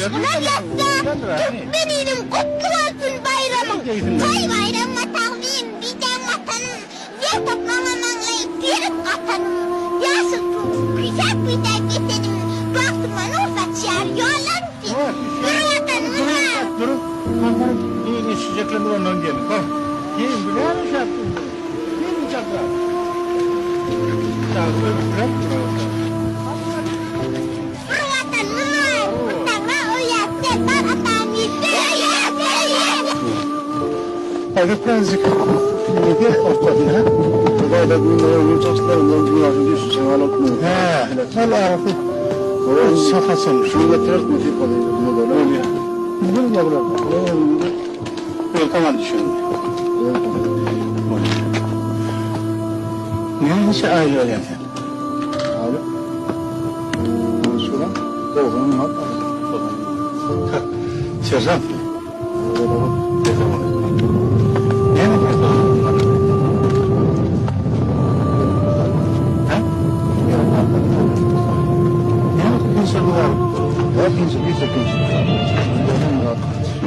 Joşguna dessan, Türkmen ilim gutly bolsun baýramyň! Toý baýramyňa tagzym, bijäň Watanym, Zer topragyňa maňlaý berip gatanym, Ýaşyl tugum küýsäp-küýsäp geçenim, Bagtyma nur saçýar ýollaryň sen, Bir Watanymyz bar! Duruň, ondan keyin eşideceklerimiz ondan gelin. Bak, keyin bu näme şartly? Keyin çakra. Bir Watanymyz bar, bir Taňra uýýas, Serdar atamyz, söýýäs, söýýäs! Hadi birazcık bir ortada ha. Hudaýda günlere gün çaşlarından dünyasını düşüşen alıp mı? He, ol arası. O safasın. Şunu getirir mi? Öyle. Bilmiyorum ya bular. Yok tamam düşündüm. Näçe aile öyle sen? Abi. Şuradan. Doğru'nun var. Serjant. Näme Ha? Näme kimse bu var? Ya kimse, bir de kimse.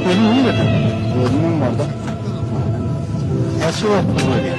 Ölüm nerede? Ölümüm var da. Nasıl var bu böyle?